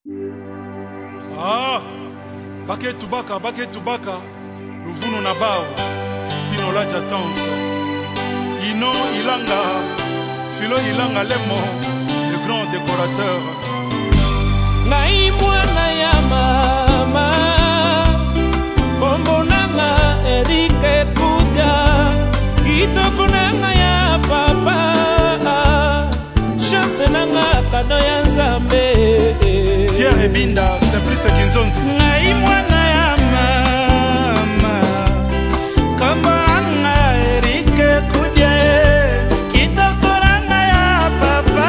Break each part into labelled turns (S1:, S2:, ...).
S1: Ah, baketubaka baketubaka luvunu na bao spinola jatance ino ilanga filo ilanga lemo le grand décorateur.
S2: Ngai mwana ya mama kombo nanga Erike Kudia kitoko nanga ya papa chance nanga kado ya Nzambe.
S1: Pierre Ebinda, Simplice Kinzonzi.
S3: Ngai mwana ya mama kombo nanga Erike Kudia kitoko nanga ya papa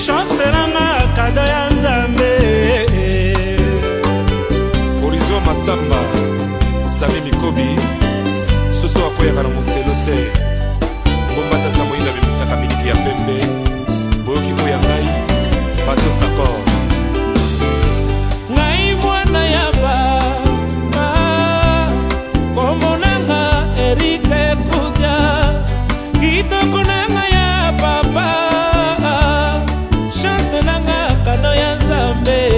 S3: chance nanga kado ya Nzambe.
S4: Horizon Masamba, Sami Mikobi, soso akweyaka na moselo te. Ngombata za moyindo abimisaka miliki ya pembe. Boyoki oyo ya ngai, bato sakor.
S2: Ngai mwana ya papa kombo nanga Erike Kudia kitoko nanga ya papa chance nanga kado ya Nzambe.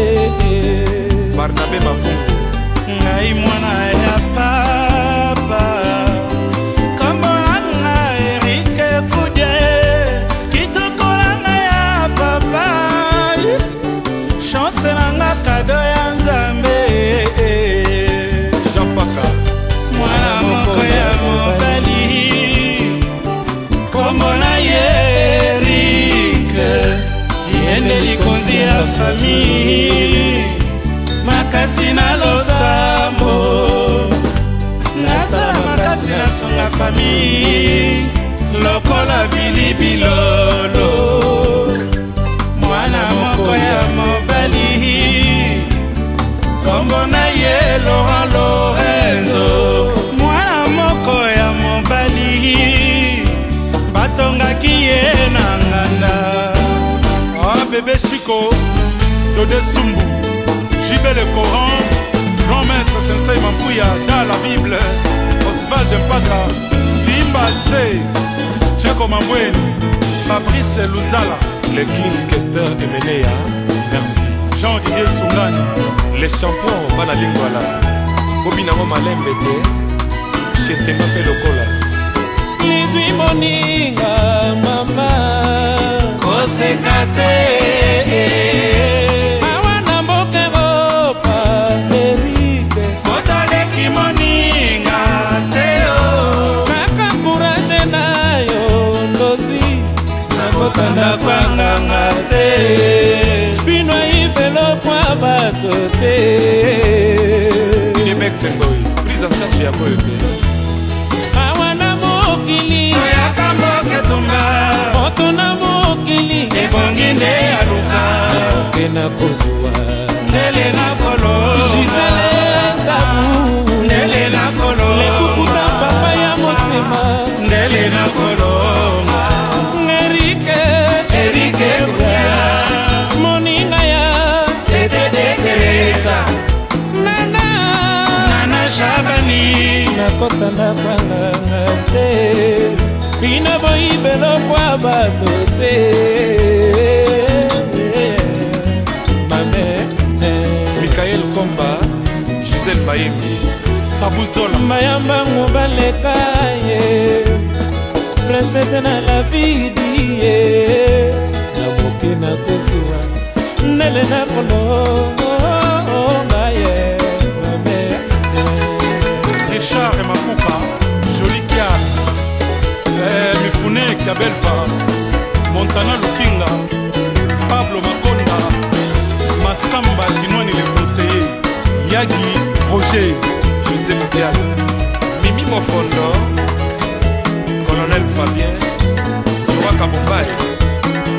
S4: Barnabe Mavungu.
S3: Ngai mwana ya papa kombo nanga Erike Kudia kitoko nanga ya papa chance nanga kado ya Nzambe.
S4: Jean Paka.
S3: Mwana moko ya mobali kombo na ye Erike ye nde likonzi ya famille makasi na losambo nasala makasi nasunga famille lokola bilibilolo. Mwana moko ya mobali kombo na ye Laurent Lorenzo. Mwana moko ya mobali batongaki ye na nganda.
S1: Ah bébé Chico, Dodé Sumbu, JB le Coran, grand maître Sensei Mampuya dans la Bible, Oswald Mpaka, Simba C, Tcheko Mambweni, Fabrice Luzala,
S4: le King Kester Emenea, merci.
S1: Jean-Didier Sungani,
S4: les champions bana lingwala, bobinango malembe te, chetema pe lokola.
S2: Lizwi moninga mama
S3: koseka te
S2: awa na mboka Europa Erike
S3: kotaleki moninga te o
S2: kaka courage na yo ndozwi
S3: nakotanda kwanganga te
S2: spino ayibelo kwa bato te.
S4: Inebex Ngoi, prise en charge ya koyo te.
S2: Awa na mokili
S3: toyaka mboka etumba
S2: moto na mokili
S3: ebongi nde aluka
S2: oke na kozwa
S3: ndele na kolo
S2: Gisele Tabu
S3: ndele na kolo
S2: lekukuta papa ya motema
S3: ndele na kolo
S2: Erike
S3: Erike Kudia
S2: moninga ya
S3: Tete de Teresa
S2: Nana
S3: Nana Shabani
S2: nakotanda kwanganga te bino boyibelo kwa bato te mame.
S4: Michael Komba, Gisèle Mayembi,
S1: Sabuzola
S2: mayambango baleka ye princete na la vidi ye naboke nakozwa ndele na kolonga ye mame.
S1: Richard Makuka, Joli Kiar, Mifune Kiabelva, Montana Lukinga, Pablo Makonda, Massamba Kinwani le conseiller, Yagi Roger,
S4: José Moukial, Mimi Mofondo, Colonel Fabien, Joa Kabombai,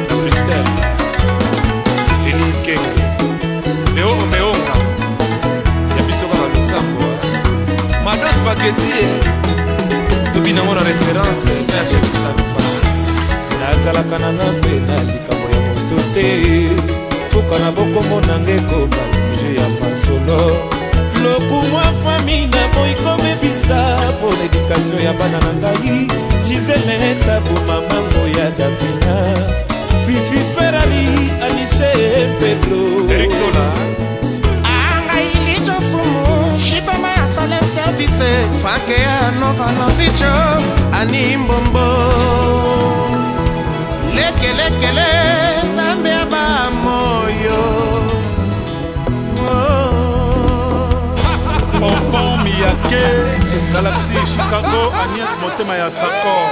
S4: na Bruxelles, Denis Kenge, Léo Omeonga, Yabiso kaka losambo, Mados Spaghetti, tobinango na référence na ya Chef Salufa.
S2: Nazalaka nanga mpe na likambo ya moto te fuka na bokombo nanga ekoma sujet ya masolo lokumwa famille na boyi komebisa mpo na edukation ya bana na ngai Gisele Tabu mamango ya Davina Fifi Ferrari Anise Pedro.
S5: Jovanovicho Animbombo Lekelekele Nzambe ya bamoyo.
S1: Pompon Miyake Galaxy Chicago Agnès Motema ya Sakor.